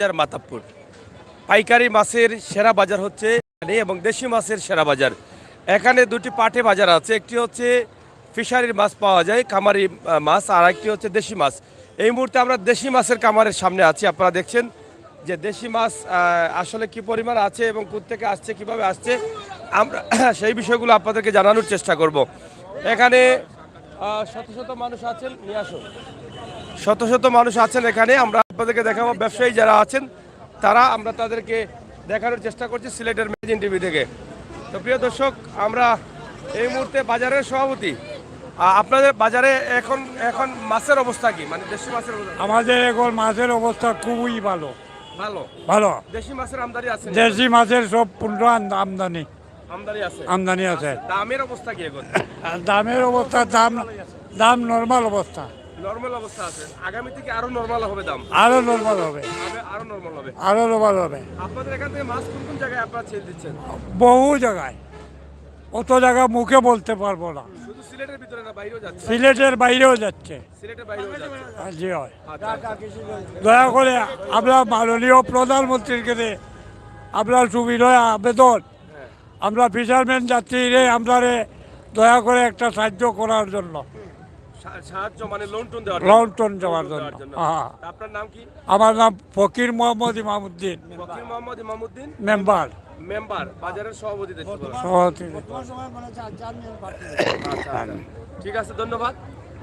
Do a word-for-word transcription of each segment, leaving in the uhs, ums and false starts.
বাজার মাতাবপুর। পাইকারি মাছের সেরা বাজার হচ্ছে এখানে এবং দেশি মাছের সেরা বাজার। এখানে দুটি পাটে বাজার আছে, একটি হচ্ছে ফিশারির মাছ পাওয়া যায়, কামারি আহ, মাছ, আর একটি হচ্ছে দেশি মাছ। এই মুহূর্তে আমরা দেশি মাছের কামারের সামনে আছি। আপনারা দেখছেন যে দেশি মাছ আহ, আসলে কি পরিমাণ আছে এবং কোত্থেকে আসছে, কিভাবে আসছে, আমরা সেই বিষয়গুলো আপনাদেরকে জানানোর চেষ্টা করব। এখানে আহ, শত শত মানুষ আছেন, নিয়ে আসো। শত শত মানুষ আছেন এখানে, আমরা আপনাদেরকে দেখাবো। ব্যবসায়ী যারা আছেন, তারা, আমরা তাদেরকে দেখানোর চেষ্টা করছি সিলেটের ম্যাগাজিন টিভি থেকে। তো প্রিয় দর্শক, আমরা এই মুহূর্তে বাজারের সভাপতি, আ, আপনাদের বাজারে এখন, এখন মাছের অবস্থা কি, মানে দেশি মাছের অবস্থা? আমাদের এখন মাছের অবস্থা খুবই ভালো। ভালো। ভালো। দেশি মাছের আমদানি আছে? দেশি মাছের সব পূর্ণ আম-, আমদানি। আমদানি আছে? আমদানি আছে। দামের অবস্থা কি এখন? আর দামের অবস্থা, দাম, দাম নরমাল অবস্থা। নরমাল অবস্থা আছে। আগামী থেকে আরো নরমাল হবে দাম? আরো নরমাল হবে। আরো নরমাল হবে। আরো নরমাল হবে। আপনাদের এখান থেকে মাছ কোন কোন জায়গায় আপনারা সেল দিচ্ছেন? বহু জায়গায়। অত জায়গা মুখে বলতে পারবো না। শুধু সিলেটের ভিতরে না, বাইরেও যাচ্ছে? সিলেটের বাইরেও যাচ্ছে। সিলেটের বাইরেও যাচ্ছে। হ্যাঁ, জি হয়। আচ্ছা, আচ্ছা। দয়া করে আমরা মাননীয় প্রধানমন্ত্রীর কাছে আমরা সুবিনয় আবেদন, হ্যাঁ। আমরা ফিশারম্যান যাত্রীরে আমরারে দয়া করে একটা সাহায্য করার জন্য। সা-, সাহায্য মানে লোন টোন দেওয়ার জন্য? লোন টোন দেওয়ার জন্য। হ্যাঁ। তা আপনার নাম কি? আমার নাম ফকির মোহাম্মদ ইমামুদ্দিন। ফকির মোহাম্মদ ইমামুদ্দিন? মেম্বার। মেম্বার, বাজারের সভাপতি দেখতে পাচ্ছি। সভাপতি। আচ্ছা, আচ্ছা। ঠিক আছে, ধন্যবাদ।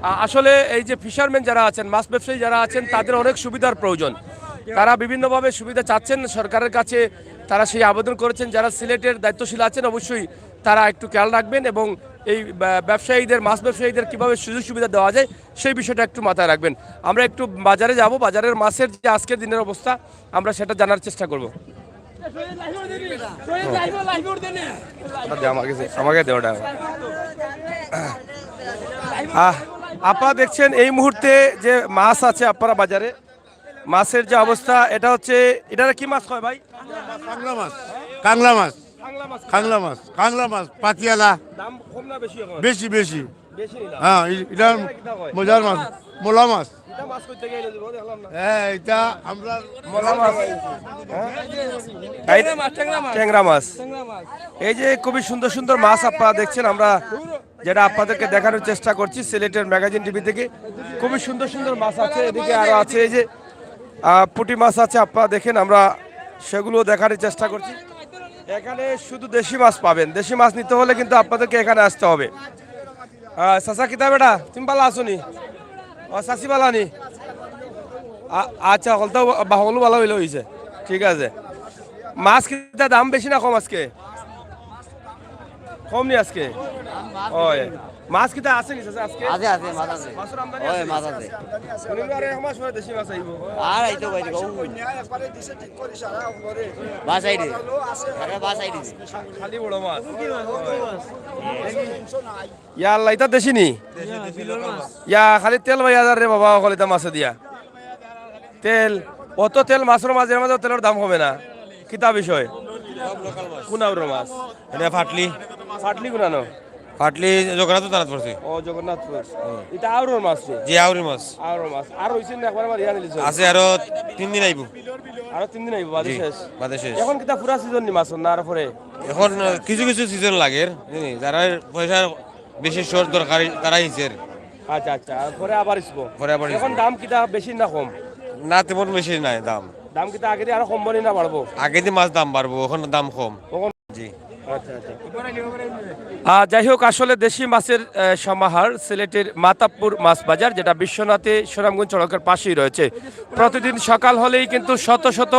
আ-, আসলে এই যে ফিশারম্যান যারা আছেন, মাছ ব্যবসায়ী যারা আছেন, তাদের অনেক সুবিধার প্রয়োজন। তারা বিভিন্নভাবে সুবিধা চাচ্ছেন সরকারের কাছে, তারা সেই আবেদন করেছেন। যারা সিলেটের দায়িত্বশীল আছেন, অবশ্যই তারা একটু খেয়াল রাখবেন এবং এই ব্যা-, ব্যবসায়ীদের, মাছ ব্যবসায়ীদের কীভাবে সুযোগ সুবিধা দেওয়া যায়, সেই বিষয়টা একটু মাথায় রাখবেন। আমরা একটু বাজারে যাব, বাজারের মাছের যে আজকের দিনের অবস্থা, আমরা সেটা জানার চেষ্টা করব। ওটা দে আমার কাছে, আমাকে দে ওটা। আহ, আপনারা দেখছেন এই মুহূর্তে যে মাছ আছে আপনারা বাজারে, মাছের যে অবস্থা, এটা হচ্ছে, এটা কি মাছ কয় ভাই? কাংলা মাছ। কাংলা মাছ। কাংলা মাছ। কাংলা মাছ। কাংলা মাছ। পাতিয়ালা। দাম কম না বেশি এখন? বেশি, বেশি। বেশি নি দাম? হ্যাঁ, এ-, এটা এটা কিতা কয়? মজার মাছ। মোলা মাছ। এটা মাছ কই থাকি আইলো যে দেখলাম না। হ্যাঁ, এটা আমরা মোলা মাছ। হ্যাঁ? ট্যাংরা মাছ, ট্যাংরা মাছ। ট্যাংরা মাছ। ট্যাংরা মাছ। এই যে খুবই সুন্দর সুন্দর মাছ আপনারা দেখছেন, আমরা যেটা আপনাদেরকে দেখানোর চেষ্টা করছি সিলেটের ম্যাগাজিন টিভি থেকে। খুবই সুন্দর সুন্দর মাছ আছে, এদিকে আরো আছে এই যে আহ, পুঁটি মাছ আছে, আপনারা দেখেন, আমরা সেগুলো দেখার চেষ্টা করছি। এখানে শুধু দেশি মাছ পাবেন, দেশি মাছ নিতে হলে কিন্তু আপনাদেরকে এখানে আসতে হবে। আহ, চাচা, কিতা বেটা, তুমি ভালা আছো নি? ও, চাচি ভালা নি? আ-, আচ্ছা, হকলতা বা-, হকলউ ভালা অইলে অইছে, ঠিক আছে। মাছ কিতা দাম বেশি না কম আজকে? কম নি আজকে? ওই, মাছ কিতা আছে নি চাচা আজকে? আছে, আছে, মাছ আছে। মাছর আমদানি ওই, আছে? মাছ আছে। উনি আরো এক মাস পরে দেশি মাছ আইবো। আর আইতো ভাই, দেখো। বাস আইডি। আরে বাস আইডি। খালি বড় মাছ। ইয়া আল্লাহ, ইতা দেশি নি? ইয়া, খালি তেল ভাই হাজার রে বাবা, অকল ইতা মাছে দিয়া। তেল, অত তেল মাছর মাঝে, এর মাঝে তেলর দাম কমে না। কিতা বিষয়? কোন আউরর মাছ? এটা ফাটলি। ফাটলি কোনানো? ফাটলি জগন্নাথ তারাত পড়ছে। ও, জগন্নাথপুর। ইটা আউরর মাছ নি? জি, আউরি মাছ। আউরর মাছ। আর রইছে না, একবারে মারিয়া নিলিছ? আছে, আরো তিন দিন আইবো। আরো তিন দিন আইবো, বাদে জি, শেষ? বাদে শেষ। এখন কিতা পুরা সিজন নি মাছর না আর পরে? এখন কিছু কিছু সিজন লাগের, জি, যারা পয়সা বেশি শর্ট দরকারি তারা হিচের। আচ্ছা, আচ্ছা, আর পরে আবার ইসবো? পরে আবার এখন ইসবো। দাম কিতা বেশি না কম? না, তেমন বেশি নাই দাম। দাম কিতা আগেদি আরো কমবো নি না বাড়বো? আগেদি মাছ দাম বাড়বো, এখন দাম কম। এখন জি। আচ্ছা, আচ্ছা। আহ, যাই হোক, আসলে দেশি মাছের, আহ, সমাহার সিলেটের মাতাবপুর মাছ বাজার, যেটা বিশ্বনাথে সুনামগঞ্জ সড়কের পাশেই রয়েছে। প্রতিদিন সকাল হলেই কিন্তু শত শত,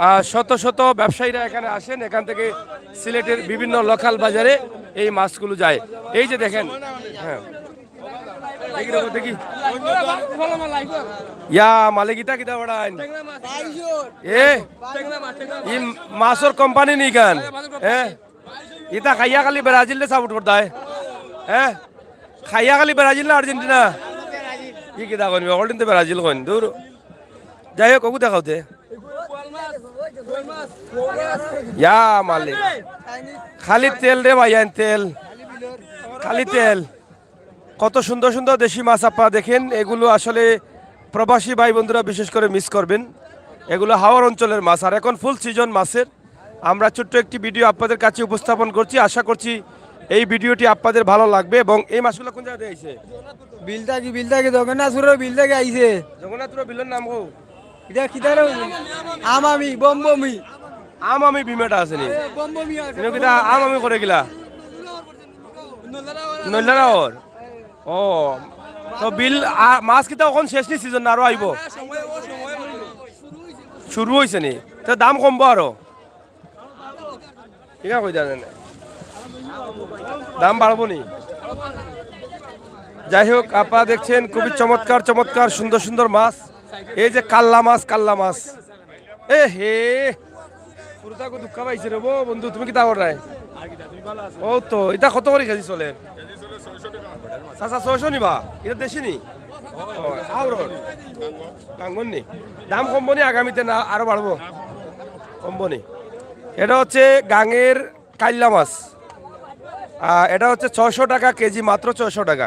আহ, শত শত ব্যবসায়ীরা এখানে আসেন, এখান থেকে সিলেটের বিভিন্ন লোকাল বাজারে এই মাছগুলো যায়। এই যে দেখেন, হ্যাঁ, দেখি, দেখি, দেখি। ইয়া, মালিক, ইতা কিতা বাড়াইন? এ, ই মাছর কোম্পানি নি কান? হ্যাঁ? ইতা খাইয়া খালি ব্রাজিলরে সাপোর্ট করতায়। হ্যাঁ? খাইয়া খালি ব্রাজিল না আর্জেন্টিনা? ই কিতা কইন? অকলদিন তো ব্রাজিল কইন। দূর। যাই হোক, ওগু দেখাও তে। ইয়া মালিক। খালি তেল রে ভাইয়াইন, তেল। খালি তেল। কত সুন্দর সুন্দর দেশি মাছ আপনারা দেখেন, এগুলো আসলে প্রবাসী ভাই বন্ধুরা বিশেষ করে মিস করবেন। এগুলো হাওর অঞ্চলের মাছ, আর এখন ফুল সিজন মাছের। আমরা ছোট্ট একটি ভিডিও আপনাদের কাছে উপস্থাপন করছি, আশা করছি এই ভিডিওটি আপনাদের ভালো লাগবে। এবং এই মাছগুলো কোন জায়গা থেকে আইছে? বিল থাকি, বিল থাকি, জগন্নাথপুরের বিল থাকি আইছে। জগন্নাথপুরের বিলের নাম কো? এটা কিতা রে? আমামি, বমবমি। আমামি ভীম এটা আছে নি? বমবমি আছে। এটা কিতা আমামি করে গিলা? নল্লারাওর। ও, তো বিল, আ, মাছ কিতা এখন শেষ নি সিজন, না আরো আইবো? শুরু হইছে নি, তো দাম কমবো আরো। ঠিক আছে, কই জানেন? দাম বাড়বো নি? যাই হোক, আপনারা দেখছেন খুবই চমৎকার চমৎকার সুন্দর সুন্দর মাছ। এই যে কাল্লা মাছ, কাল্লা মাছ। এ হে, পুরোটা কো দুঃখ পাইছে রে বো, বন্ধু, তুমি কিতা কর রায়? ও তো, এটা কত করে কেজি চলে? চাচা, ছয়শো নিবা? এটা দেশি নি? ও, আউর। গাঙ্গন নি? দাম কমবো নি আগামীতে, না আরো বাড়বো? কমবো নি? এটা হচ্ছে গাঙের কাইল্লা মাছ। আহ, এটা হচ্ছে ছয়শো টাকা কেজি, মাত্র ছয়শো টাকা।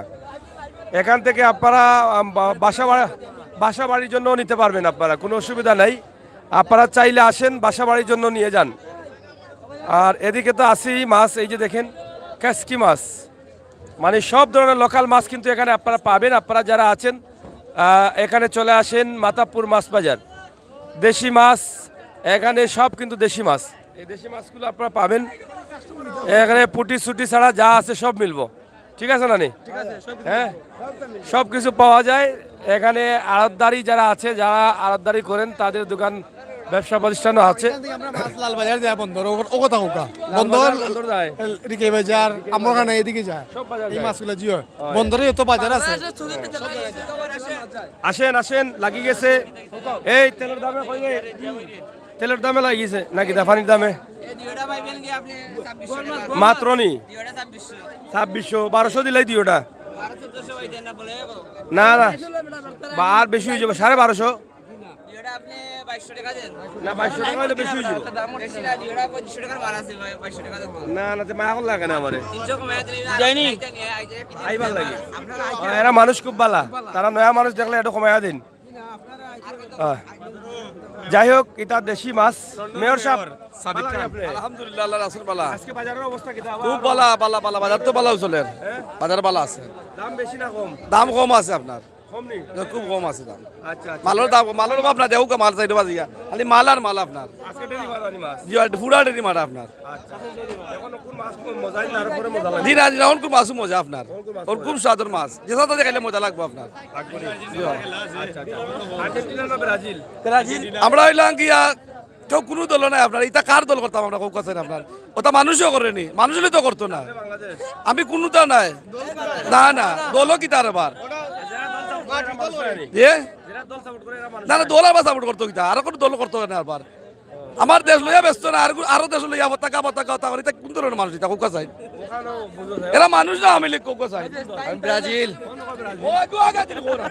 এখান থেকে আপনারা, আম, বা-, বাসা বাড়া-, বাসা বাড়ির জন্য নিতে পারবেন আপনারা, কোনো অসুবিধা নাই। আপনারা চাইলে আসেন, বাসা বাড়ির জন্য নিয়ে যান। আর এদিকে তো আছেই মাছ, এই যে দেখেন, কাসকি মাছ, মানে সব ধরনের লোকাল মাছ কিন্তু এখানে আপনারা পাবেন। আপনারা যারা আছেন, আহ, এখানে চলে আসেন মাতাবপুর মাছ বাজার। দেশি মাছ, এখানে সব কিন্তু দেশি মাছ। এই দেশি মাছগুলো আপনারা পাবেন এখানে, পুঁটি সুটি ছাড়া যা আছে সব মিলবো। ঠিক আছে না নি? হ্যাঁ, সব কিছু পাওয়া যায় এখানে। আড়তদারি যারা আছে, যারা আড়তদারি করেন, তাদের দোকান, ব্যবসা প্রতিষ্ঠানও আছে। এখান থেকে আমরা মাছ লালবাজার যায় বন্দর, ও, ও কথা কউক্কা। বন্দর, বন্দর যায়। রিকে বাজার, আমরখানা এদিকে যায়। সব বাজার এই যায়। মাছগুলো, জি হয়। হয়। বন্দরে এত বাজার আছে। আসেন, আসেন, লাগি গেছে। এই তেলের দামে কই রে? তেলের দামে লাগি গেছে নাকি দা পানির দামে? মাত্র নি? ছাব্বিশশো, বারোশো দিলাই দিও ওটা। না, না, বা আর বেশি হয়ে যাবে, সাড়ে বারোশো। না, বাইশশো টাকা হলে বেশি হয়ে যাবে। না, না, তে মায়া করলা কেনে আমারে? আইবার লাগে। এরা মানুষ খুব বালা, তারা নয়া মানুষ দেখলে একটু কমাইয়া দিন। আহ, যাই হোক, এটা দেশি মাছ। মেয়র সাহেব, সাদিক ভালা খান। আপনি? আলহামদুলিল্লাহ, আল্লাহ রাসুল বালা। আজকে বাজারের অবস্থা কিতা? খুব বালা, বালা, বালা, বাজার তো বালাউ চলের। হ্যাঁ? বাজার বালা আছে। দাম বেশি না কম? দাম কম আছে আপনার। কম নি? খুব কম আছে দাম। আচ্ছা, আচ্ছা। মালর দাম, মালর অভাব না, দেখউক্কা মাল চাইরো বাজিয়া। খালি মাল আর মাল আপনার। আজকে ডেলি মাল আনি মাছ? জি, আর পুরা ডেলি মাল আপনার। আচ্ছা। এখন কোন মাছ কোন মজা, না আরো পরে মজা লাগে? জি না, জি না, অখন কোন মাছও মজা আপনার। অখন কোন মাছ অখন মজা? খুব স্বাদর মাছ। যে সাথে খাইলে মজা লাগবো আপনার। লাগবো নি? জি। আচ্ছা, আচ্ছা। আর্জেন্টিনা না ব্রাজিল? ব্রাজিল। আমরা হইলাম গিয়া, কেউ কোনো দল নাই আপনার। এটা কার দল করতাম আমরা, কউক্কা চাইন আপনার? ওটা মানুষও করেনি, মানুষ হলে তো করতো না। বাংলাদেশ। আমি কোনোটা নাই। না, না, দলও কিতার আবার? এ? না, না, দল আবার সাপোর্ট করতো কিতা? আর কোনো দল করতো না আবার। আমার দেশ লইয়া ব্যস্ত না, আর আরো দেশ লইয়া পতাকা, পতাকা, পতাকা করে, এটা কোন ধরনের মানুষ? এটা কউক্কা চাইন। এরা মানুষ না, আওয়ামী লীগ, কউক্কা চাইন। আমি ব্রাজিল। ও, একটু আগে দিন, বড়।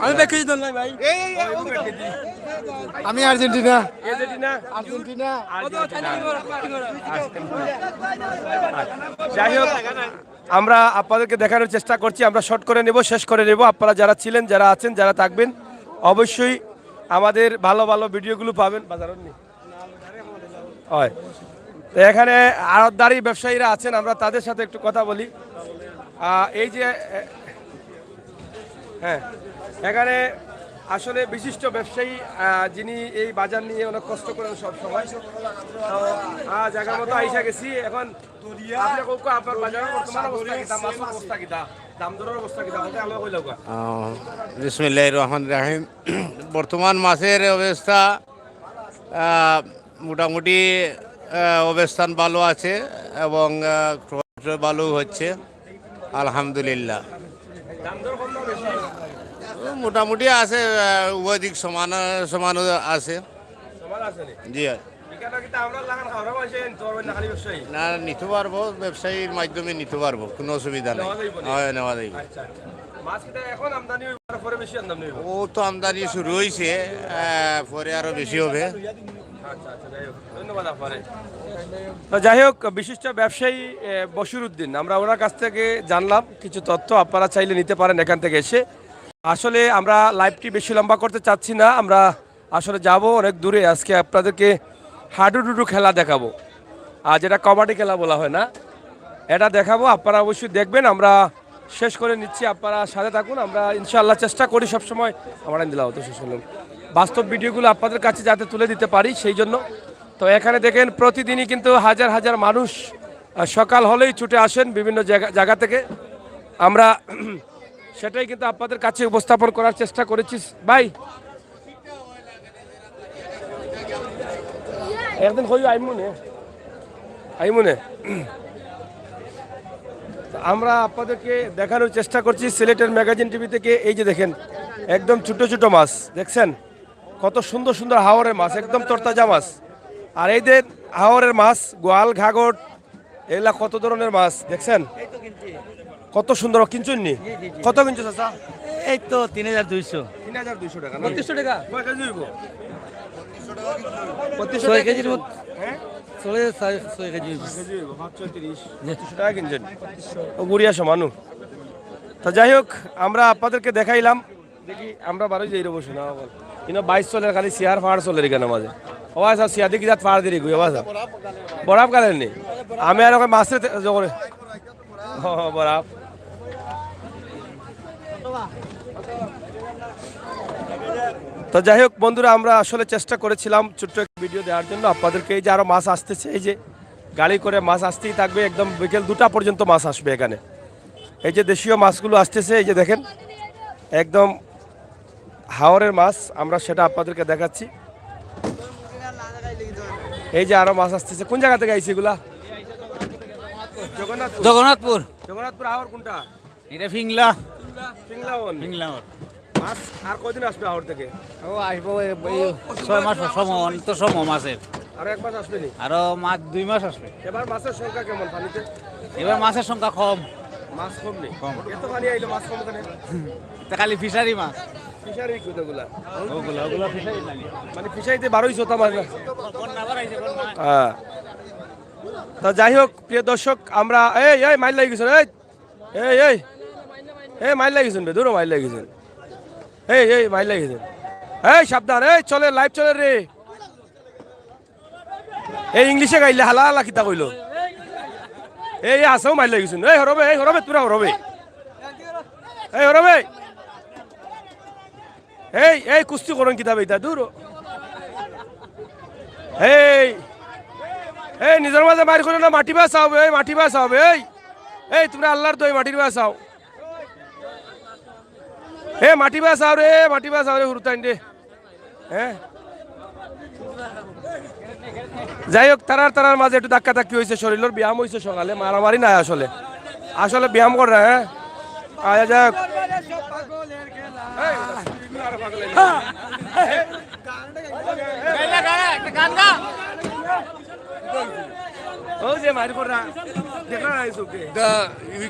আমি বেশি দল নাই ভাই। আমি আর্জেন্টিনা। আর্জেন্টিনা? আর্জেন্টিনা। যাই হোক, আমরা আপনাদেরকে দেখানোর চেষ্টা করছি, আমরা শর্ট করে নেব, শেষ করে নেব। আপনারা যারা ছিলেন, যারা আছেন, যারা থাকবেন, অবশ্যই আমাদের ভালো ভালো ভিডিওগুলো পাবেন। বাজার নেই। হয়। তো এখানে আড়তদারি ব্যবসায়ীরা আছেন, আমরা তাদের সাথে একটু কথা বলি। আহ, এই যে, এ, হ্যাঁ, এখানে আসলে বিশিষ্ট ব্যবসায়ী, আহ, যিনি এই বাজার নিয়ে অনেক কষ্ট করেন সব সময়। তো, আহ, জায়গা মতো আইসা গেছি। এখন আপনি কউক্কা, আপনার বাজারের বর্তমান অবস্থা কিতা, মাছর অবস্থা কিতা, দাম দরের অবস্থা কিতা, আমাকে আলো কইলাউক্কা। আহ, বিসমিল্লাহির রহমানির রহিম। বর্তমান মাছের অবস্থা, আহ, মোটামুটি, আহ, অবস্থান ভালো আছে এবং, আহ, ক্রয় বিক্রয় ভালো হচ্ছে, আলহামদুলিল্লাহ। দাম দর কম না বেশি? মোটামুটি আছে, আহ, উভয় দিক সমান, সমান আছে। সমান আছে নি? জি। এখানে কিন্তু আমরা লাগান খাওয়া হয়েছে, তো না খালি ব্যবসায়ী। না, নিতে পারবো, ব্যবসায়ীর মাধ্যমে নিতে পারবো, কোনো অসুবিধা নেই। নেওয়া যাইবো নি? হয়, নেওয়া যাইবো। আচ্ছা, আচ্ছা। মাছ কিতা এখন আমদানি হইবো, আর পরে বেশি আমদানি হইবো? ও তো আমদানি শুরু হয়েছে, আহ, পরে আরো বেশি হবে। আচ্ছা, আচ্ছা, যাই হোক, ধন্যবাদ আপনারে। তো যাই হোক, বিশিষ্ট ব্যবসায়ী, এ, বশির উদ্দিন, আমরা ওনার কাছ থেকে জানলাম কিছু তথ্য, আপনারা চাইলে নিতে পারেন এখান থেকে এসে। আসলে আমরা লাইভটি বেশি লম্বা করতে চাচ্ছি না। আমরা আসলে যাব অনেক দূরে। আজকে আপনাদেরকে হাডুডুডু খেলা দেখাবো, আর যেটা কবাডি খেলা বলা হয় না, এটা দেখাবো। আপনারা অবশ্যই দেখবেন। আমরা শেষ করে নিচ্ছি, আপনারা সাথে থাকুন। আমরা ইনশাআল্লাহ চেষ্টা করি সবসময়, আমার দিলাও তো শেষ করলাম, বাস্তব ভিডিওগুলো আপনাদের কাছে যাতে তুলে দিতে পারি সেই জন্য। তো এখানে দেখেন, প্রতিদিনই কিন্তু হাজার হাজার মানুষ আহ, সকাল হলেই ছুটে আসেন বিভিন্ন জায়গা জায়গা থেকে। আমরা সেটাই কিন্তু আপনাদের কাছে উপস্থাপন করার চেষ্টা করেছি। ভাই, একদিন কই আইমুনে, আইমুনে। আমরা আপনাদেরকে দেখানোর চেষ্টা করছি সিলেটের ম্যাগাজিন টিভি থেকে। এই যে দেখেন, একদম ছোট ছোট মাছ দেখছেন, কত সুন্দর সুন্দর হাওরের মাছ, একদম তরতাজা মাছ। আর এই যে হাওরের মাছ, গোয়াল, ঘাগট, এগুলা কত ধরনের মাছ দেখছেন, কত সুন্দর। কিনছুন নি? কত কিনছো চাচা? এই তো তিন হাজার দুইশো। তিন হাজার দুইশো টাকা না? বত্রিশশো টাকা। কয় কেজি হইব? বত্রিশশো ছয় টাকা কেজির কেজি। মতো। হ্যাঁ? চলে ছয়, ছয় কেজি হইব। ছয় কেজি হইব, পাঁচ ছয় তিরিশ। জি। বত্রিশশো টাকা কিনছেন। ও গুড়িয়া সমানু। তো যাই হোক, আমরা আপনাদেরকে দেখাইলাম। দেখি, আমরা বারোই যাই রে বসে না বল। ইনো বাইশ চলের, খালি চেয়ার ফাড় চলের এখানে মাঝে। ও আচ্ছা, চেয়ার দেখি যাত ফাড় দিলি গুই, ও আচ্ছা। বরাফ গালের নি। আমি আর ওকে মাছের তে-, জগরে। ও, বরাফ। তো যাই হোক বন্ধুরা, আমরা আসলে চেষ্টা করেছিলাম ছোট্ট একটা ভিডিও দেওয়ার জন্য আপনাদেরকে। এই যে আরো মাছ আসতেছে, এই যে গাড়ি করে মাছ আসতেই থাকবে, একদম বিকেল দুটা পর্যন্ত মাছ আসবে এখানে। এই যে দেশীয় মাছগুলো আসতেছে, এই যে দেখেন, একদম হাওরের মাছ, আমরা সেটা আপনাদেরকে দেখাচ্ছি। এই যে আরো মাছ আসতেছে, কোন জায়গা থেকে আইছে এগুলা? জগন্নাথপুর। জগন্নাথপুর। জগন্নাথপুর হাওর কোনটা? এটা ফিংলা। ফিংলা ওন। ফিংলা ওন। মাছ আর কয়দিন আসবে হাওর থেকে? ও আসবো এই, এই ছয় মাস সময়, অন্ত সময় মাছের। আরো এক মাস আসবে নি? আরো মাছ দুই মাস আসবে। এবার মাছের সংখ্যা কেমন পানিতে? এবার মাছের সংখ্যা কম। মাছ কম নি? কম। এত পানি আইলো, মাছ কম কেনে? তা খালি ফিশারি মাছ। ফিশারি কতগুলা? ওগুলা, ওগুলা ফিশারি লাগে। মানে ফিশারিতে বারোই চোতা মাছ না? বন্যা বাড়াইছে, বন্যা। হ্যাঁ। তা যাই হোক, প্রিয় দর্শক, আমরা, এই, এই, মাইর লাগি গেছইন, এই, এই, এই, এই, মাইর লাগি গেছইন বে, দূরো মাইর লাগি গেছইন। এই, এই, মাইর লাগি গেছইন। এই, সাবধান, এই, চলে, লাইভ চলে রে। এই ইংলিশে গাইলে হালা হালা কিতা কইলো? এই, এই, আসাও মাইর লাগি গেছইন। এই, হরবে, এই, হরবে, তোরা হরবে। এই, হরবে। এই, এই, কুস্তি করইন কিতা বে ইতা? দূর। এই, এই, নিজর মাঝে মাইর করো না, মাটি বাঁচাও বে, এই, মাটি বাঁচাও বে, এই। এই, তোমরা আল্লাহর দোহাই মাটির বাঁচাও। এ, মাটি বাঁচাও রে, মাটি বাঁচাও রে, হুরুতাইন রে। হ্যাঁ? যাই হোক, তারার তারার মাঝে একটু ধাক্কা ধাক্কি হইছে, শরীলর ব্যায়াম হইছে সকালে, মারামারি নাই আসলে। আসলে ব্যায়াম কররা, হ্যাঁ? আয়া যাক। ও যে মাইর কররা, দেখরা না এই চোখে। দা,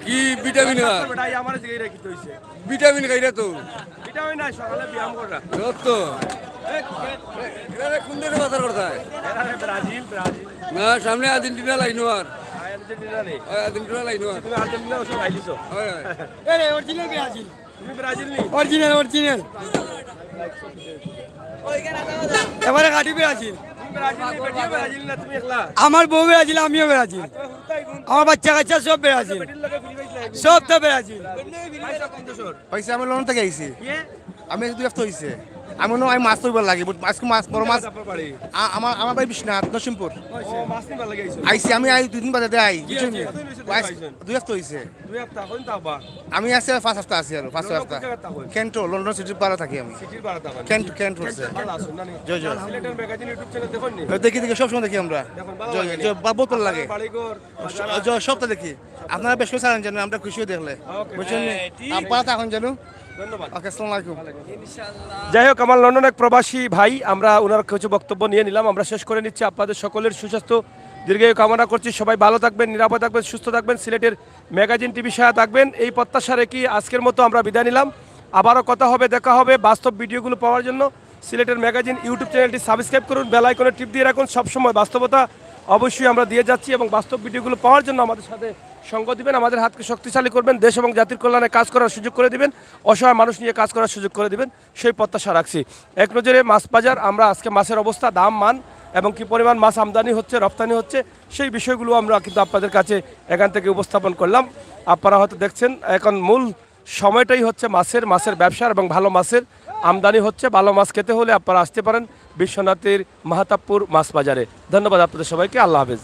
কি ভিটামিন খায়? বেটা, এই আমার জিগাই রাখি তো হইছে। ভিটামিন খাইরা তো। ভিটামিন নাই, সকালে ব্যায়াম কররা। যত। এরা কোন দেশে বাজার করতে হয়? এরা রে ব্রাজিল, ব্রাজিল। না, সামনে আর্জেন্টিনা লাইনো আর। আর্জেন্টিনা রে। ওই আর্জেন্টিনা লাইনো আর। তুমি আর্জেন্টিনা ওষুধ খাইলিছো? হয়, হয়। এরে, অরিজিনাল ব্রাজিল। তুমি ব্রাজিল নি? Original, original. এবারে খাঁটি ব্রাজিল। তুমি ব্রাজিল নি, বেটিও ব্রাজিল না, তুমি একলা? আমার বউ ব্রাজিল, আমিও ব্রাজিল। আমার বাচ্চা কাচ্চা সব ব্রাজিল। বেটির লগে ঘুরি পাইছিলা? সব তো ব্রাজিল। পয়সা কম দেশর। পয়সা আমি লন্ডন থেকে আইছি। ইয়ে? আমি আজ দুই হপ্তাহ হইছে। আমি মনে হয় মাছ ধরবার লাগি, but আজকে মাছ, বড় মাছ। আপনার বাড়ি? আ-, আমার, আমার বাড়ি বিশ্বনাথ, নরসিংপুর। ও, মাছ নিবার লাগি আইছো? আইছি আমি, আই দুই দিন বাদে আই, বুঝছেন? জি, জি। কতদিন হইছে আইস-, আইছেন? দুই হপ্তাহ হইছে। দুই হপ্তাহ, কতদিন থাকবা? আমি আছি আর পাঁচ হপ্তাহ আছি আরো, পাঁচ ছয় লন্ডন হপ্তাহ। কোন জায়গায় থাকো? কেন্ট, লন্ডন সিটির পাড়া থাকি আমি। সিটির পাড়া থাকো? কেন্ট, কেন্ট রোডে। ভালো আছো, না নি? জি, জি। সিলেটের ম্যাগাজিন YouTube চ্যানেল দেখো নি? দেখি, দেখি, সবসময় দেখি আমরা। দেখুন, ভালো জি, লাগে জি, নি? বা-, বহুত ভালো লাগে। আপনার বাড়িঘর, জি, জি, সবটা দেখি। আপনারা বেশ করে চালান যেন, আমরা খুশি হই দেখলে। ওকে। বুঝছেন নি? হ্যাঁ, ঠিক আছে। আপনারা থাকুন যেন। ধন্যবাদ। ওকে, আসসালামু আলাইকুম। যাই হোক, আমার লন্ডন এক প্রবাসী ভাই, আমরা ওনার কিছু বক্তব্য নিয়ে নিলাম। আমরা শেষ করে নিচ্ছি। আপনাদের সকলের সুস্বাস্থ্য, দীর্ঘায়ু কামনা করছি। সবাই ভালো থাকবেন, নিরাপদ থাকবেন, সুস্থ থাকবেন, সিলেটের ম্যাগাজিন টিভির সাথে থাকবেন, এই প্রত্যাশা রেখে আজকের মতো আমরা বিদায় নিলাম। আবারও কথা হবে, দেখা হবে। বাস্তব ভিডিওগুলো পাওয়ার জন্য সিলেটের ম্যাগাজিন YouTube চ্যানেলটি সাবস্ক্রাইব করুন, বেল আইকনে টিপ দিয়ে রাখুন। সবসময় বাস্তবতা অবশ্যই আমরা দিয়ে যাচ্ছি এবং বাস্তব ভিডিওগুলো পাওয়ার জন্য আমাদের সাথে সঙ্গ দিবেন, আমাদের হাতকে শক্তিশালী করবেন, দেশ এবং জাতির কল্যাণে কাজ করার সুযোগ করে দিবেন, অসহায় মানুষ নিয়ে কাজ করার সুযোগ করে দিবেন, সেই প্রত্যাশা রাখছি। এক নজরে মাছ বাজার, আমরা আজকে মাছের অবস্থা, দাম, মান এবং কি পরিমাণ মাছ আমদানি হচ্ছে, রপ্তানি হচ্ছে, সেই বিষয়গুলো আমরা কিন্তু আপনাদের কাছে এখান থেকে উপস্থাপন করলাম। আপনারা হয়তো দেখছেন, এখন মূল সময়টাই হচ্ছে মাছের, মাছের ব্যবসা এবং ভালো মাছের আমদানি হচ্ছে। ভালো মাছ খেতে হলে আপনারা আসতে পারেন বিশ্বনাথের মাহাতাবপুর মাছ বাজারে। ধন্যবাদ আপনাদের সবাইকে, আল্লাহ হাফেজ।